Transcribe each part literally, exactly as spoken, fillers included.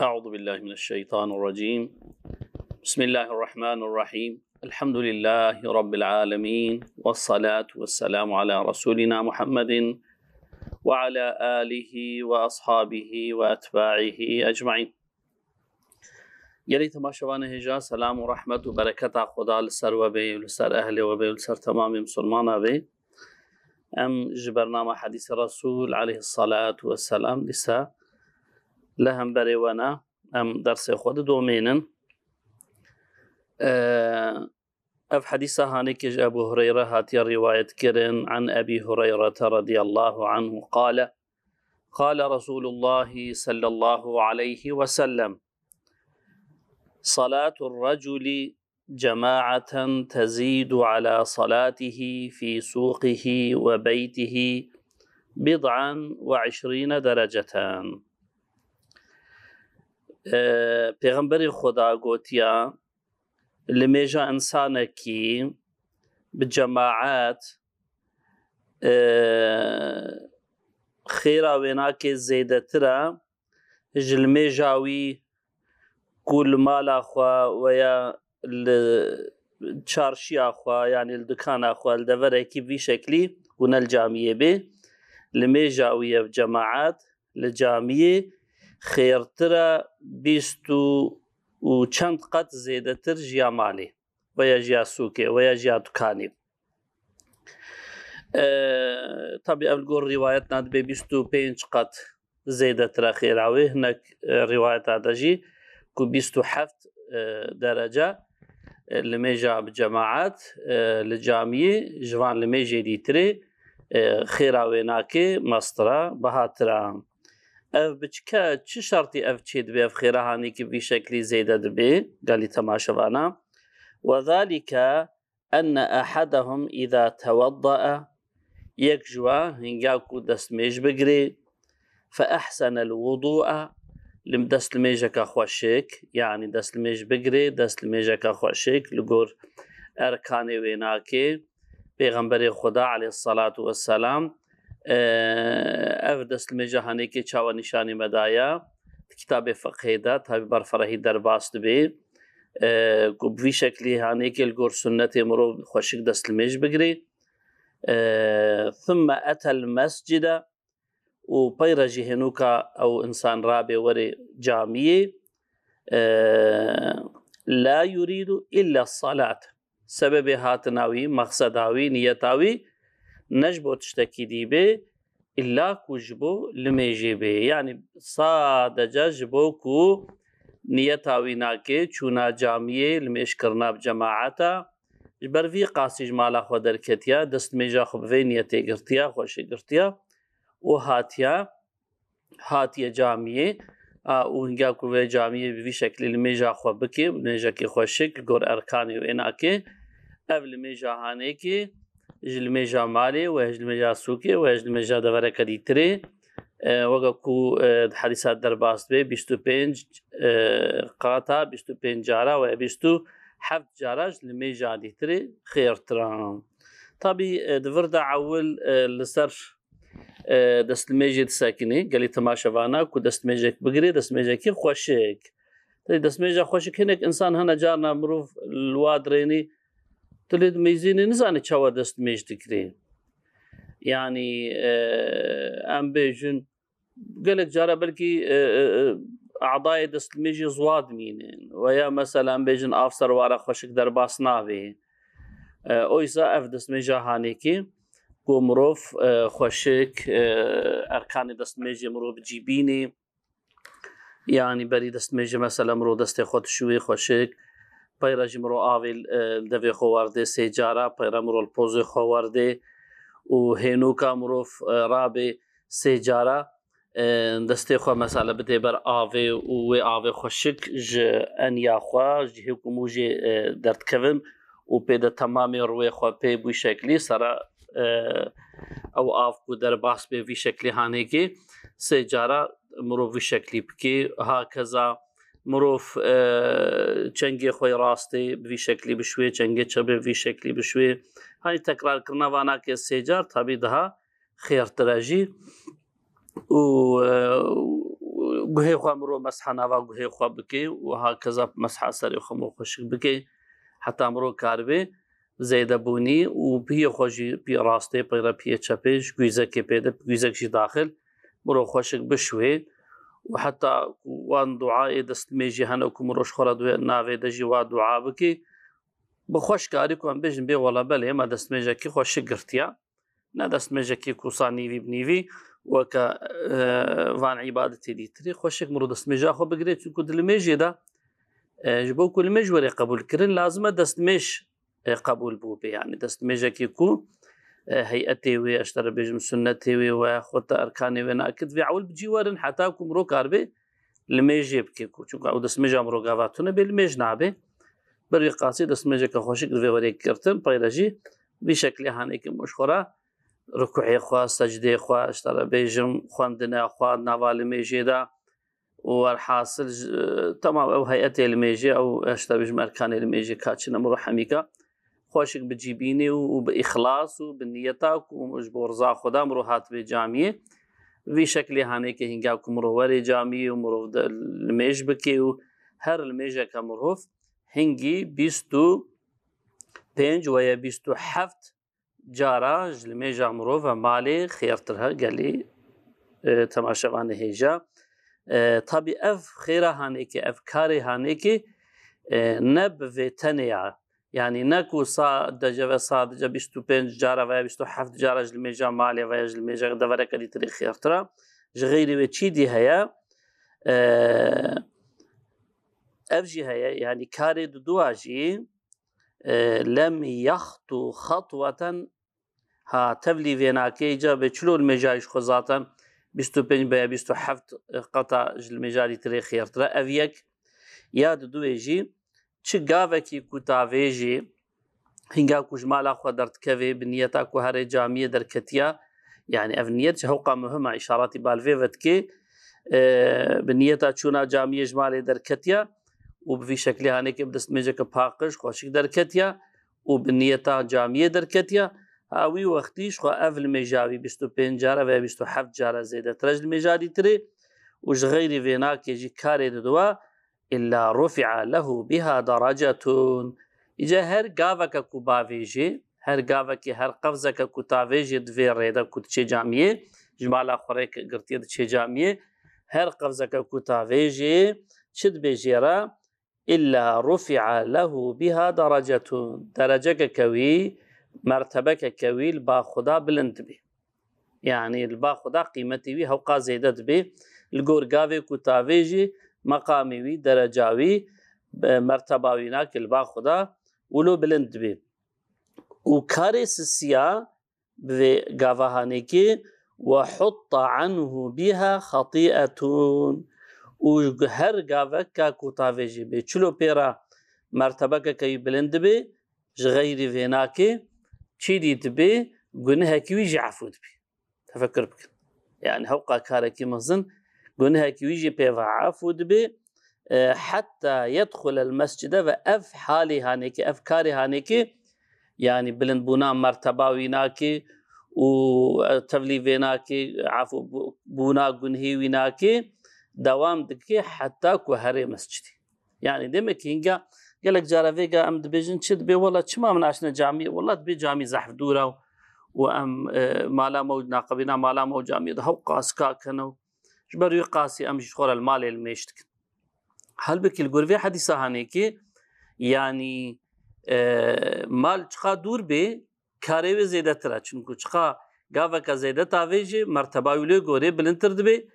أعوذ بالله من الشيطان الرجيم. بسم الله الرحمن الرحيم. الحمد لله رب العالمين، والصلاة والسلام على رسولنا محمد وعلى آله وأصحابه وأتباعه أجمعين. Gelî temaşevanê hêja, selam û rehmet û bereketa Xweda li ser we bê û li ser ehlê we bê û li ser temamê misilmana bê. Em ji bernama Hedîsê Resûl aleyhissalatu vesselam dîsa li hemberê we ne, em dersê xwe didomînin. Ee, ev hedîsa hanêkê ji Ebu Hureyre hatiye rîwayet kirin. An Ebî Hureyre radiyallahu anhu qale, قال رسول الله صلى الله عليه وسلم: صلاة الرجل جماعة تزيد على صلاته في سوقه وبيته بضعا وعشرين درجة. Ee, Pêxemberê Xweda gotiya, limêja insanekî bi cemaet, e, xêra wê nake zêdetir e ji limêja wî ku li mala xwe weya li çarşiya xwe, yanî li dikana xwe, li deverekî vî şeklî ku ne li camiyê bê, limêja wî ye bi cemaet li camiyê xêrtir e, bîst û çend qet zêdetir ji ya malê, weya ji ya sûkê, weya ji ya dukanê. Ee, tabî ev li gor rîwayetna dibe bîst û pênc qet zêdetir e xêra wê. Hinek, e, rîwayeta de jî ku bîst û heft, e, derece, e, limêja bi cemaet, e, li camiyê ji van limêjê dîtirê, e, xêra wê nake mestir e, bihatir e. Ev biçike çi şertî ev çêdibe, ev xêra hanêkî vî şeklî zêde dibe, gelî temaşevana? وذلك أن أحدهم إذا توضأ، yek ji we hinga ku destmêj bigirê, فأحسن الوضوء، li destlimêjeke xweşik, yanî destlimêj bigirê, destlimêjeke xweşik, li gor erkanê wê nake. Pêxemberê Xweda aleyhissalatu vesselam, e, ev destlimêja hanêkê çawa nîşanî me daye? Di kitabê fiqhê de tabî berferehî derbas dibe, e, ku bi vî şeklî hanêkê li gor sunnetê mirov xweşik destlimêj bigirê. E, ثم أتى المسجد، û peyre jî hênûka ew însan rabê werê camiyê, e, لا يريد إلا الصلاة. Sebebê hatina wî, mexseda wî, niyeta wî ne ji bo tiştekî dî bê, îlla ku ji bo limêjê bê. Yanî sadece ji bo ku niyeta wî nake çûna camiyê, limêjkirina bi cemaeta, ji ber vî qasî ji mala xwe derketiya, destmêja xwe bi vê niyetê girtiya, xweşik girtiya û hatiya, hatiye camiyê, a, û hinga ku vê camiyê bi vî şeklî limêja xwe bike, limêjekî xweşik, li gor erkanê wê nake, ev limêja hanêkê ji limêja malê, we ji limêja sûkê, we ji limêja devereke dîtirê, e, weke ku, e, di hedîsa derbas dibe, bîst û pênc, e, qata, bîst û pênc cara we bîst û heft cara ji limêja dîtirê xêrtir e. Tabî, e, di vir de ewil, e, li ser, e, destlimêjê disekinê, gelî temaşevana ku destmêjek bigirê, destmêjekî xweşik. Tabii destmêja xweşik hinek insan hene carna mirov li wa dirênî, tu lê dimeyzînê nizanî çawa destmêj dikirê. Yanî, e, em bêjin, gelek cara belkî, e, e, e, adayê destmêjê ziwa dimînin. Weya mesela em bêjin av ser ware xweşik derbas nabê. E, oysa ev destmêja hanêkê ku mirov, e, xweşik, e, erkanê destmêjê mirov bi cî bînê. Yanî berî destmêjê mesela mirov destê xwe dişuwê xweşik. Peyre jî mirov avê, e, li devê xwe werdê sê cara, peyre mirov li pozê xwe werdê û hênûka mirov, e, rabê sê cara, e, destê xwe mesela bidê ber avê û wê avê xweşik ji eniya xwe, ji cihê ku mûjê, e, derdikevin û pê de temamê rûyê xwe pê bû şeklî sera, e, ew av ku derbas bê vî şeklî hanêkê sê cara mirov vî şeklî bikê. Hakeza mirov, e, çengê xwe yê rastê bi vî şeklî bişwê, çengê çepê bi vî şeklî bişwê. Hanî tekrarkirina vanakê sê car tabî daha xêrtir e jî. Û, e, Guhê xwe mirov mesha nava guhê xwe bike û hakeza mesha serê xwe mirov xweşik bike. Heta mirov karibe zêdebûnî û piyê xwe jî piyê rastê peyre piyê çepê ji gûzekê pê de gûzek jî daxil mirov xweşik bişwê û heta ku wan duayê destmêjî hene ku mirov ji xwe re dû navê de jî wa dua bike. Bi xweşkarî ku em bêjin bê wela belê me destmêjekî xweşik girtiya. Ne destmêjekî ku sa nîvî bi nîvî weke, e, van îbadetê dîtirê xweşik mirov destmêja xwe bigirê, çunku di limêjê de, e, ji bo ku limêj were qebûl kirin, lazim e destmêj, e, qebûl bû bê. Yanî destmêjekî ku, e, heyetê wê, ez ji te re bêjim, sunnetê wê we, xwe te erkanê wê nakit, vê ewil bi cî werin heta ku mirov karibe limêjê bike ku, çunku ew destmêja mirov gava tune bê, limêj nabe. Ber wî qasî destmêjeke xweşik divê were girtin, peyre jî vî şeklê hanê ke mirov ji xwe re rukûê xwe, secdê xwe, ji te re bêjim, xwendine xwe, nava limêjê de û werhasil ji, temam ew heyetê limêjê, ew, ji te bêjim, erkanê limêjê ka çi ne mirov hemîka xweşik bi cî bînê û, û bi îxlas û bi niyeta ku ji bo riza Xweda mirov hatibê camiyê. Vî şeklê hanê ke hînga ku mirov were camiyê û mirov de limêj bike û her limêjeke mirov hingî bîst û pênc we ya bîst û heft cara ji limêja mirov ve malê xêrtir he gelî, e, temaşevanê hêja. E, tabî ev xêra hanêkê, ev karê hanêkê, e, ne bi vê tenê ya. Yanî ne ku sa-, dece ve sadece bîst û pênc cara veya bîst û heft cara ji limêja malê veya ji limêja devereke dîtirê xêrtir e. Ji xeyrî wê çî dî heye? E, ev jî heye, yanî karê dudua jî, e, lem yaxtu xatweten, ha, tevlî vênakê îca bê çilo limêja jî xwe zaten bîst û pênc be ya bîst û heft qeta ji limêja dîtirê xêrtir e. Ev yek. Ya duduyê jî çi gavekî ku tavêjî hînga ku ji mala xwe derdikevê bi niyeta ku herê camiyê derketiya, yanî ev niyet ji hewqa muhim e, îşaretî bal vê ve dike, e, bi niyeta çûna camiyê ji malê derketiya û bi vî şeklê hanêkê bi destmêjeke paqij xweşik derketiya û bi niyeta camiyê derketiya, ha wî wextî ji xwe ev limêja wî bîst û pênc cara veya bîst û heft cara zêdetir e ji limêja dîtirê û ji xeyrî vênakê jî karê diduwa, illa rufi'a lehu biha derecetun. Îca her gaveke ku bavêjê, her gavekê, her qevzeke ku tavêjê di vê rê de ku diçê camiyê, ji mala xwe rê girtiye diçê camiyê, her qevzeke ku tavêjê çi dibê jê re? Illa rufi'a lehu biha derecetun. Derecekeke wî, mertebekeke wî li ba Xuda bilind dibê. Yanî li ba Xuda qîmetê wî hewqa zêde dibê. Li gor gavê ku tavêjî meqamê wî, dereca wî, e, merteba wî nake li ba Xuda wilo bilind dibê. Û karê sisiya bi vê gava hanêkê, ve hutta anhu biha xatî'etun. Û her gaveka ku tavêjî bê çilo pê re mertebekeke wî bilind dibê, ji xeyrî vênakê çî dî dibê, gunehekî wî jî efû dibê. Tefekkür bikin. Yanî hewqa karekî mezin, gunehekî wî jî pê ve efû dibê, e, hetta yedxulel mescide ve ev halê hanêkê, ev karê hanêkê, yanî bilindbûna merteba wî nakê û, e, tevlî vê nakê, efû bû-, bûna gunhê wî nakê, dewam dike heta ku herê mescidê. Yanî demek ki hînga gelek cara vêga em dibêjin çi dibê, wela çima min naçine camiyê? Wela dibê camî zehf dûr e û em, e, mala me û naqebîna mala me û camiyê de hewqas kak hene û ji ber wî qasî em jî ji xwe re li malê limêj dikin. Halbikî li gor vê hedîsa hanêkê, yanî, e, mal çiqa dûr bê, karê wê zêdetir e. Çunku çiqa gaveke zêde tavêjê, merteba wî lê gorê bilindtir dibê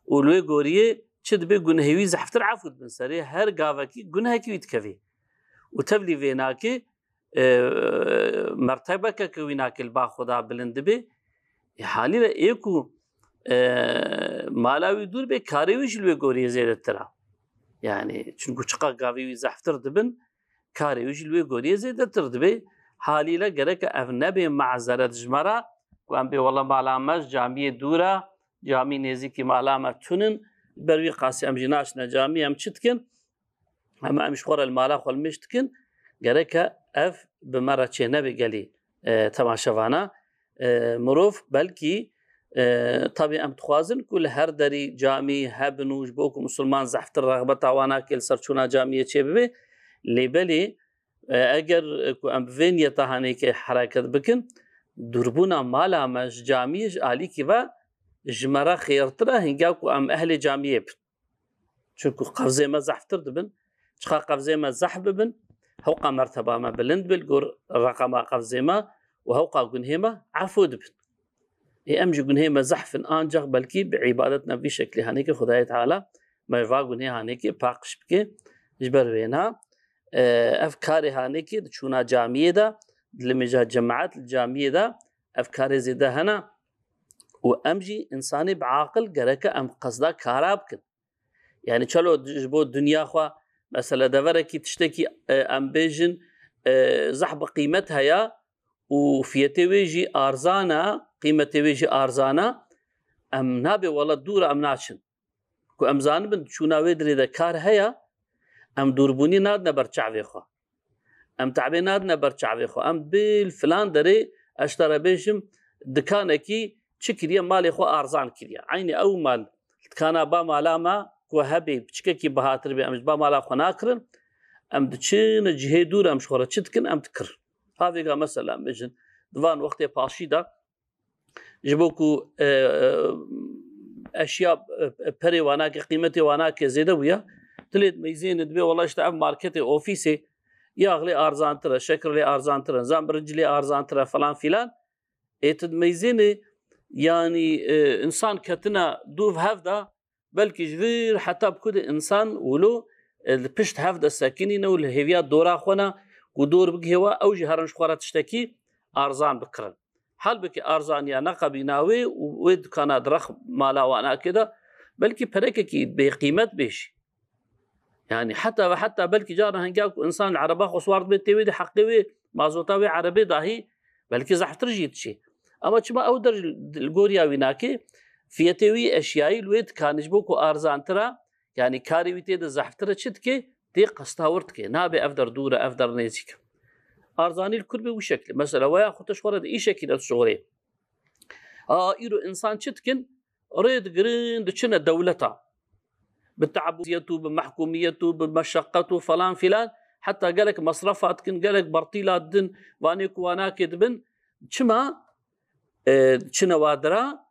û lê goriyê çi dibê, gunehê wî zehftir efû dibin. Serê her gavekî gunehekî wî dikevê. Û tevlî vê nakê, e, mertebekeke wî nakê li ba Xuda bilind dibê. E, halîle ê ku, e, mala wî dûr bê, karê wî jî li wê goriyê zêdetir e. Yanî, çunku çiqa gavê wî zehftir dibin, karê wî jî li wê goriyê zêdetir dibê. Halîle gereke ev nebe mazeret ji me re, ku em bê wela mala me ji camiyê dûr e, camî nêzîkî mala me tune ne, ber wî qasî em jî naçine camî, em çi dikin? Em, em ji xwe re li mala xwe limêj dikin. Gereke ev bi me re çê nebe gelî, e, temaşevana. E, mirov belkî E, tabî em dixwazin ku li her derî camî hebin û ji bo ku misilman zehftir rexbeta wan nake li ser çûna camiyê çêbibe. Lê belê, e, eger ku em bi vê niyeta hanêkê hereket bikin, dûrbûna mala me ji camiyê ji alîkî ve ji me re xêrtir e, hinga ku em ehlê camiyê bin. Çunku qevzê me zehftir dibin. Çiqa qevzê me zehf bibin, hewqa merteba me bilind bi li gor reqema qevzê me û hewqa gunhê me efû dibin. Ê em jî gunhê me zehf in, ancax belkî bi îbadet ne vî şeklî hanêkê Xwedayê Teala me va gunhê hanêkê paqij bike. Ji ber wêna, e, ev karê hanêkê di çûna camiyê de, di limêja cemaet li camiyê de ev karê zêde hene û em jî însanê bi aqil gereke em qesda kara bikin. Yani çelo ji bo dinya xwe, mesela deverekî tiştekî, e, em bêjin, e, zehf bi qîmet heye û fiyetê wê jî arzan e, qîmetê wê jî arzan e, em nabê wela dûr e, em naçin. Ku em zanibin çûna wê dirê de kar heye, em dûrbûnî nadine ber çavê xwe. Em te'bê nadine ber çavê xwe. Em bil filan derê, ez ji te re bêjim, dikanekî çi kiriye, malê xwe arzan kiriye. Eynî ew mal, dikana ba mala me ku hebê piçikekî bihatir bê, em ji ba mala xwe nakirin. Em diçin cihê dûr, em ji xwe re çi dikin, em dikirin. Ha vêga mesela em bêjin, di van wextê paşî de, ji bo ku, e, e, eşya, e, e, perê wan nake, qîmetê wan nake zêde bûya, tu lê dimeyzêne dibê, wela işte ev marketê, ofîsê, yax lê arzantir e, şekir lê arzantir e, nizam birinc lê arzantir e, falan filan. Ê tu dimeyzêne, yanî, e, însan ketine dûv hev de, belkî ji vir heta bi ku de însan wilo, e, li pişt hev de sekinîne û li hêviya dora xwe ne ku dor bigihê we, ew jî herin ji xwe re tiştekî arzan bikirin. Halbikî arzaniya neqebîna wê û wê dikana di rex mala wan nake de, belkî perekekî bêqîmet bê jî. Yani heta ve heta belkî cara henge ku însan li ereba xwe swar dibe tê wê de heqê wê mazota wê erebê dahî belkî zehftir jî diçê. Ama çima ew der li goriya wî nake? Fiyetê wî eşyayî li wê dikanê ji bo ku arzantir e, yani karê wî tê de zehftir e, çi dike? Tê qesta wir dike. Nabe ev der dûr e, ev der nêzîk e. Arzanî li kur be wî şeklî. Mesela weya xwe tu ji xwe re di îşekî de dişuxulê. A, îro însan çi dikin? Rê digirin, diçine dewleta. Bi te'bûziyet û bi mehkûmiyet û bi meşeqet û falan filan, heta gelek mesrefa dikin, gelek bertîla didin, vanê ku wanakê dibin. Çima? E, çine wadira,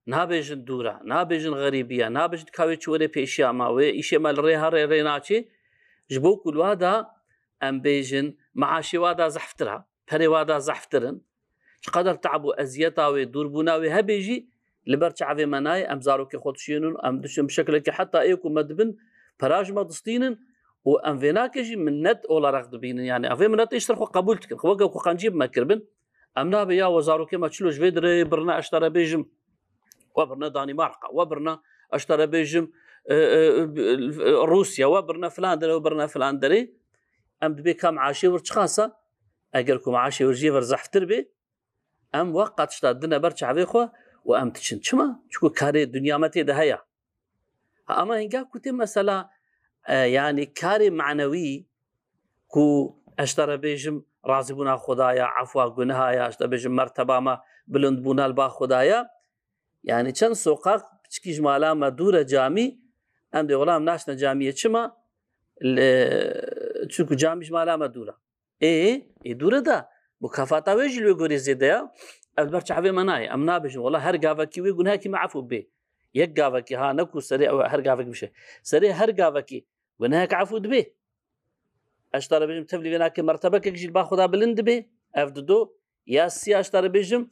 nabêjin dûra, nabêjin xerîbiya, nabêjin ka wê çi were pêşiya ma, wê îşê me li rê here, rê naçê. Ji bo ku li wa da em bêjin, meaşê wa da zehftir a, perê wa da zehftir in. Çiqadar te'b û eziyeta wê, dûrbûna wê hebe jî, li ber çavê me nayê, em zarokê xwe dişiyênin, em diçin bi şekilekî heta ê ku me dibin, pera ji me distînin û em vê nake jî minnet olarak dibînin. Yani, ev ê minnetê ji ser xwe qebûl dikin. Xwe weke ku qencî bi me kiribin, em nabe ya we zarokê me çilo ji vê dirê birine, ez ji te re bêjim, we birine Danîmarka, we birine, ez ji te re bêjim, e, e, e, Rûsya, we birine filan derê, we birine filan derê. Em dibê ka meaşê wir çiqas e? Eger ku meaşê wir jê vir zehftir bê, em weqat tişta dine ber çavê xwe û em diçin. Çima? Çunku karê dinya me tê de heye. Ha, ama hinga ku tê mesela, e, yani karê manewî ku ez ji te re bêjim, razîbûna Xwedaya, efwa guneha ya, ez ji te bêjim, merteba me, bilindbûna li ba Xwedaya. Yani çend soqaq piçikî ji mala me dûr e camî, em dê wela em naçine camiyê. Çima? Li, çunku camî ji mala me dûr e. Ê, ê dûre de, mukafata wê jî li wê gorî zêde ya. Ev li ber çavê me nayê. Em nabêjin, wela her gavekî wê gunehekî me efû bê. Yek gavekî, ha, ne ku serê ew her gavekî bişe. Serê her gavekî gunehek efû dibê. Ez ji te re bêjim, tevlî vê nake, mertebekek jî li ba Xweda bilind dibê. Ev dido ya sî, ez ji te re bêjim,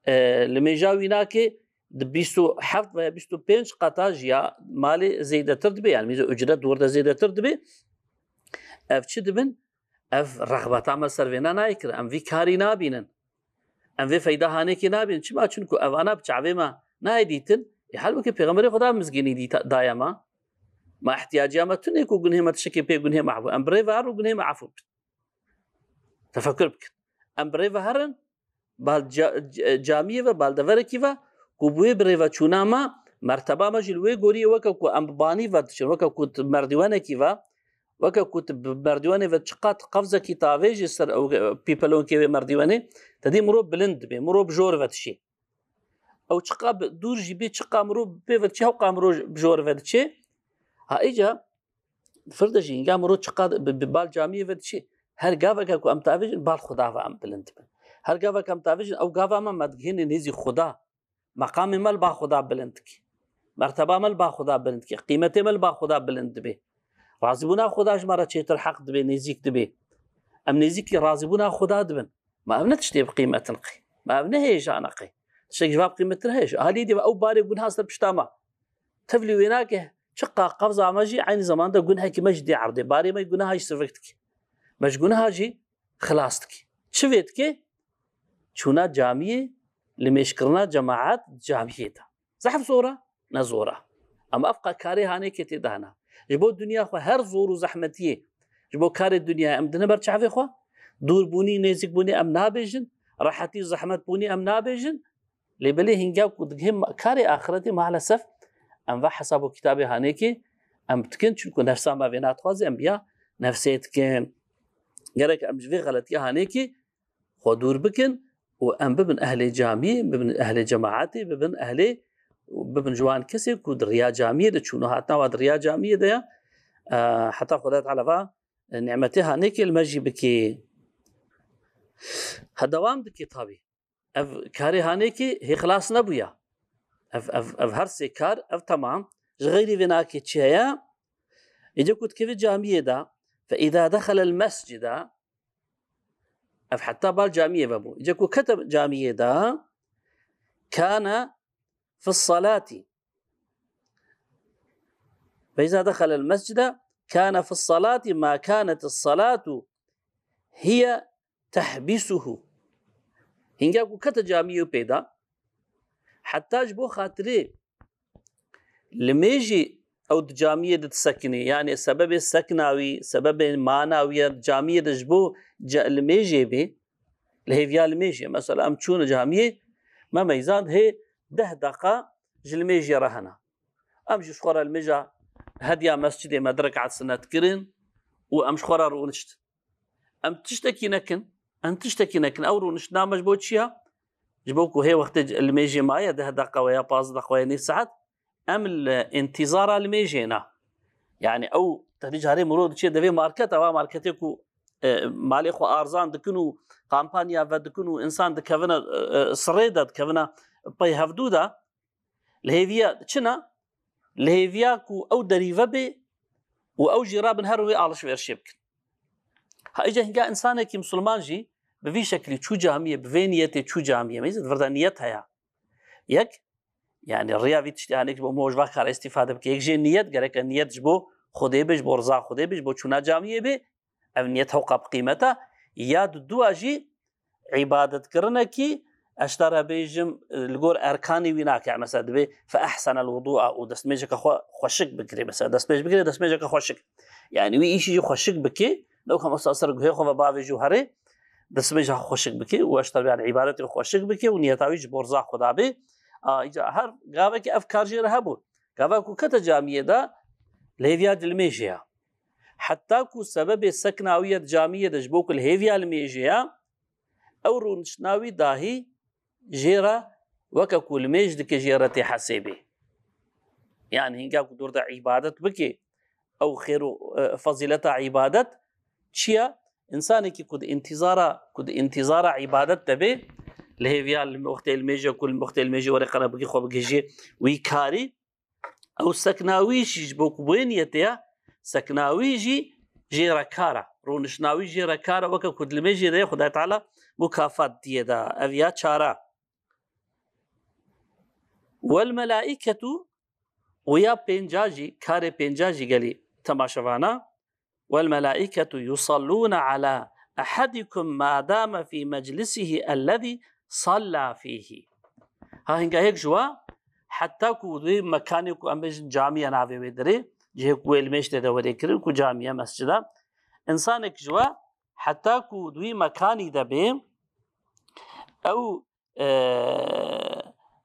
e, li mêja wî nake, di bîst û heft veya bîst û pênc qata ji ya malê zêdetir dibê. Yani mîze ucret di wir de zêdetir dibê. Ev çi dibin? Ev rexbeta me ser vêna nayê kirin. Em vî karî nabînin. Em vê feyda hanêkê nabînin. Çima? Çunku evana bi çavê me nayê dîtin. Ê, halbûkî Pêxemberê Xweda mizgînî dîta, daye me. Ma ihtiyaciya me tune ku gunhê me tiştekê pê gunhê me efû. Em bi rê ve herin û gunhê me efû bikin. Tefekur bikin. Em bi rê ve herin, bal ca-, c-, camiyê ve, bal deverekî ve, ku bi wê bi rê ve çûna me, merteba me jî li wê goriyê weke ku em bi banî ve diçin, weke ku tu merdîwenekî ve, weke ku tu bi merdîwenê ve çiqat qevzekî tavêjî ser ew, e, pîpelonkê wê merdîwenê, te dî mirov bilind dibê, mirov bi jor ve dişê. Ew çiqa bi dûr jî bê, çiqa mirov pê ve diçe, hewqa mirov bi jor ve diçe. Ha, îca fir de jî, hinga mirov çiqa bi, bi bal camiyê ve diçe, her gaveke ku em tavêjin, bal Xuda ve em bilind dibin. Her gaveke em tavêjin, ew gava me, me digihîne nêzî Xuda. Meqamê me li ba Xuda bilind dike. Merteba me li ba Xuda bilind dike. Qîmetê me li ba Xuda bilind dibe. Razîbûna Xuda ji me re çêtir heq dibe, nêzîk dibe. Em nêzîkî razîbûna Xuda dibin. Ma ev ne tiştê bi qîmetin qey. Ma ev ne hêja ne qey. Tiştek ji va bi qîmettir heye. Ji alî dî ve ew barê guneha ser pişta me. Tevlî wê nake, çiqa qevza me jî eynî zamanda gunehekî me jî dê erdê. Barê me guneha jî sivik dike. Me ji guneha jî xilas dike. Çi vê dike? Çûna camiyê, limêjkirina cemaat camiyê de. Zehf zor e? Ne zor e. Ama ev qa karê hanêkê tê dana. Ji bo dinya xwe her zor û zehmetiyê, ji bo karê dinyayê em dine ber çavê xwe. Dûrbûnî, nêzîkbûnî em nabêjin. Rehetî, zehmetbûnî em nabêjin. Lê belê hinga ku digihê ma-, karê axiretê maalesef em ve hesab û kitabê hanêkê em dikin, çunku nefsa me vê nadixwaze, em biya nefsê dikin. Gerek em ji vê xeletiya hanêkê xwe dûr bikin û em bibin ehlê camiyê, bibin ehlê cemaetê, bibin ehlê, bibin ji wan kesê ku di riya camiyê de çûn û hatina wa di riya camiyê de ya, e, heta Xuda Teala va, e, nimetê hanêkê li me jî bikê. Ha dewam dike tabî. Ev karê hanêkê hê xilas nebûya. Ev, ev, ev her sê kar, ev temam. Ji xeyrî vê nakê çi heye? Îca ku dikeve camiyê de, fe îza dexelel mescida, ev heta bal camiyê vebû. Îca ku kete camiyê de, kane fi salati. Fe îza dexelel mescida, kane fi salati ma kanet salatu hiye tehbisuhu. Hinga ku kete camiyê û pê de, heta ji bo xatirê limêjî ew di camiyê de disekinê, yanî sebebê sekna wî, sebebê mana wî ya di camiyê de ji bo ca-, limêjê bê, li hêviya limêjê. Mesela em çûne camiyê, me meyzand hê deh deqa ji limêjê re hene. Em jî ji xwe re limêja hediya mescidê me du rekat sinet kirin û em ji xwe re rûniştin. Em tiştekî nekin, em tiştekî nekin. Ew rûniştina me ji bo çi ya? Ji bo ku hê wextê limêjê maye deh deqa we ya pazdeh deqa we ya nîv saet, em li întîzara limêjê ne. Yanî ew tenê carê mirov diçe devê market, eva marketê ku, e, malê xwe arzan dikin û kampanya vedikin û însan dikevine, e, e, sirê de, dikevine pey hevdû de, li hêviya çi ne? Li hêviya ku ew derî vebê û ew jî rabin her wê alişverişê bikin. Ha, îca hinga însanekî misilman jî bi vî şeklî çû camiyê, bi vê niyetê çû camiyê, meyzî di vir de niyet heye. Yek, yanî riya vî tiştê hanêk ji bo moj va kara îstîfade bike. Yek jê niyet gereke niyet ji bo Xwedê be, ji bo riza Xwedê be, ji bo çûna camiyê be. Ev niyet hewqa bi qîmet e. Ya di dua jî îbadetkirinek e, ez ji te re bêjim, li gor erkanê wî nake. Mesela dibê fe ehsenel wudûa û destmêjeke xwe xweşik bikirê. Mesela destmêj bikirê, destmêjeke xweşik. Yanî wî îşî jî xweşik bikê. Ne wek em ser guhê xwe ve bavêjî û herê destmêja xweşik bikê û ez ji te re bêjim îbadetê xweşik bikê û niyeta wî ji bo riza Xweda bê. A, îca her gavekî ev kar jê re hebû. Gava ku kete camiyê de li hêviya limêjê ya. Heta ku sebebê sekna wî ya di camiyê de ji bo ku li hêviya limêjê ya, ew rûniştina wî dahî jê re weke ku limêj dike jê re tê hesêbê. Yanî hinga ku dûr de îbadet bike, ew xêr û, e, fezîleta îbadet çi ye? Însanekî ku di întîzara, ku di întîzara îbadet de bê, li hêviya li wextê limêjê ku li wextê limêjê were qere bigî xwe bigihîjê wî karî, ew sekna wî jî ji bo ku bo wê niyetê ye, sekna wî jî jê re kar e. Rûniştina wî jê re kar e, weke ku di limêjê de ye, Xwedayê Teala mukafat diyê de. Ev ya çara. Wel melaîketu, û ya pênca jî, karê pênca jî gelî temaşevana. Wel melaîketu yusallûne ala ehedikum ma dame fî meclisihi ellezî salla fîhi. Ha hinga yek ji we, heta ku di wê mekanê ku em bêjin camiye navê wê dirê, cihê ku wê limêj tê de werê kirin ku camiye, mescid e. Însanek ji we, heta ku di wî mekanî de bê, ew, e,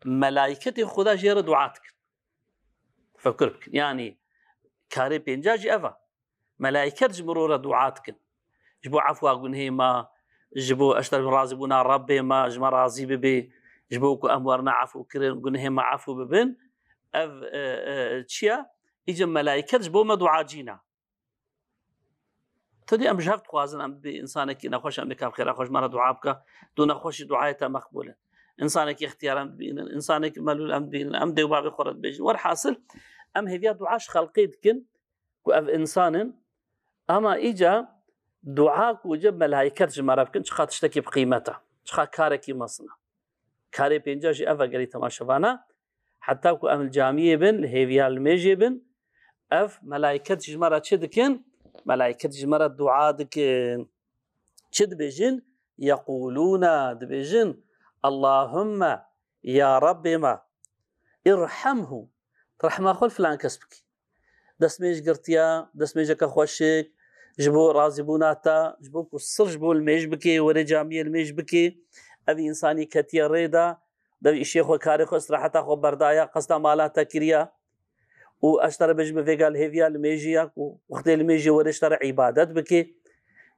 melaîketê Xuda jê re dua dikin. Tefekur bikin. Yanî karê pênca jî ev e. Melaîket ji mirov re dua dikin. Ji bo efwa gunhê me, ji bo ez ji te re razîbûna Rebbê me, ji me razî bibê. Ji bo ku em werine efû kirin, gunehê me efû bibin, ev, e, e, çi ye? Îca melaiket ji bo me dua cîna. Tedî em ji hev dixwazin, em dibî insanekî nexweş, em dê ka bi xêra xwe ji me re dua bike, tu nexweş î, duayê te meqbûl e. Însanekî ixtiyar em dibînin, însanekî melûl em dibînin, em dê û bavê xwe re dibêjin. Werhasil, em hêviya dua ji xelqê dikin ku ev însan in, ama îca dua ku ci melaiket ji me re bikin, çiqa tiştekî bi qîmet e, çiqa karekî mezin e. Karê pênca jî ev e, gelî temaşevana. Heta ku em li camiyê bin, li hêviya limêjê bin, ev melaiket ji me re çi dikin? Melaiket ji me re dua dikin. Çi dibêjin? Yeqûlûne, dibêjin, Allahumme, ya Rabbê me, irhamhu, rehma xwe li filan kes bikî. Destmêj girtiya, destmêjeke xweşik, ji bo razîbûna te, ji bo ku sir ji bo limêj bikê, were camiyê limêj bikê. Ev însanî ketiye rê de, dev îşê xwe, karê xwe, istiraheta xwe berdaya, qesta mala te kiriya. Û ez ji te re bêjim, vêga li hêviya limêjî ya ku wextê limêjî were ji te re îbadet bikê.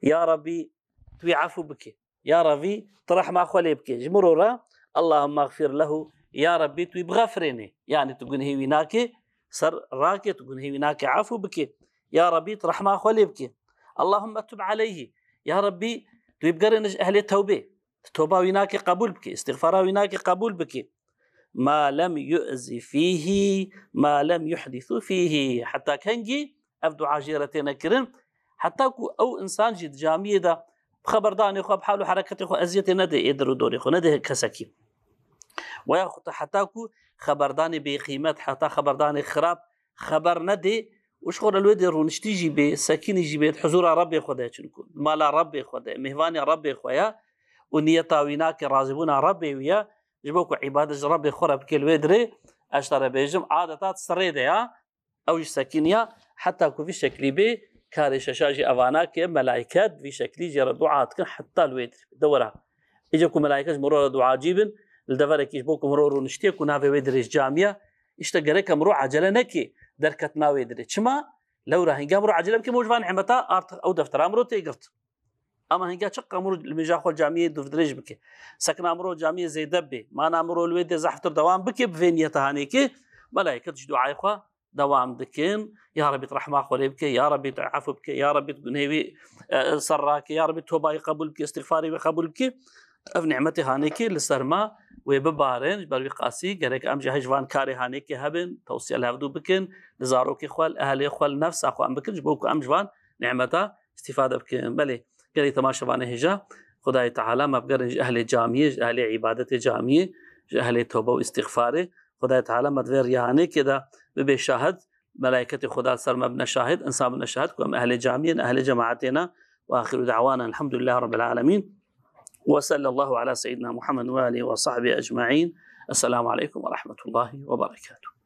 Ya Rabbî, tu wî efû bikê. Ya Rabbî, tu rehma xwe lê bikê. Ji miro re, Allahumma gfir lehu, ya Rabbî, tu wî bixefirênê. Yanî tu gunehê wî nakê, ser rakê, tu gunehê wî nakê, efû bikê. Ya Rabbî, tu rehma xwe lê bikê. Allahumma tub aleyhi. Ya Rabbî, tu wî bigerêne ji ehlê tewbê. Tu toba wî nakê qebûl bikê, îstixfara wî nakê qebûl bikê. Ma lem yu'zi fîhî, ma lem yuhdîsu fîhî. Heta kengî ev dua jê re têne kirin? Heta ku ew însan jî di camiyê de bi xeberdanê xwe, bi hal û hereketê xwe eziyetê nedê ê der û dorê xwe, nedê kesekî. Weya xwe heta ku xeberdanê bêqîmet, heta xeberdanê xirab xeber nedê û ji xwe re li wê dê rûniştî jî bê, sekînî jî bê, di huzûra Rebbê xwe de, çinku di mala Rebbê xwe de, mêvanê Rebbê xwe ye û niyeta wî nake razîbûna Rebbê wî ye, ji bo ku îbadet ji Rebbê xwe re bike li wê dirê, ez ji te re bêjim, adeta di sirê de ya, ew jî sekîniya, heta ku vî şeklî bê, karê şeşa jî evana ke melaiket vî şeklî jê re dua dikin, heta li wê dirê. De wera. Îca ku melaiket ji miro re duacî bin, li deverekî ji bo ku miro rûniştiye ku navê wê dirê ji camiye, îşte gereke miro ecele neke derketina wê dirê. Çima? Lewra hinga miro ecele bike, miro ji van nimeta artık ew deftera miro tê girt. Ama hinga çiqa miro li mêja xwe camiyê dûrdirêj bike. Sekina miro camiyê zêde bê. Mana miro li wê dê zehftir dewam bike, bi vê niyeta hanê ke, melaiket ji duayê xwe dewam dikin. Ya Rebî, tu rehma xwe lê bike. Ya Rebî, tu efû bike. Ya Rebî, tu gunehê wî, e, ser rake. Ya Rebî, tobayê qebûl bike, îstixfarê wî qebûl bike. Ev nîmetê hanê ke li ser me wê bibarin. Ji ber wî qasî gerek em jî hej van karê hanê ke hebin, tewsiye li hevdû bikin, li zarokê xwe, li ehlê xwe, li nefsa xwe em bikin, ji bo ku em ji van nîmeta îstîfade bikin. Belê, gelî temaşevanê hêja, Xwedayê Teala me bigerin ji ehlê camiyê, ji ehlê îbadetê camiyê, ji ehlê tobe û îstîxfarê. Xwedayê Teala me di vê riya hanê ke de bibe şahid, melaîketê Xweda li ser me bine şahid, însan bine şahid ku em ehlê camiyê ne, ehlê cemaetê ne. Ve axiru da'wana elhamdülillahi rabbil alemin. Ve sallallahu ala seyyidina Muhammed ve alihi ve sahbihi ecmaîn. Esselamu aleykum ve rahmetullahi ve berekatuhu.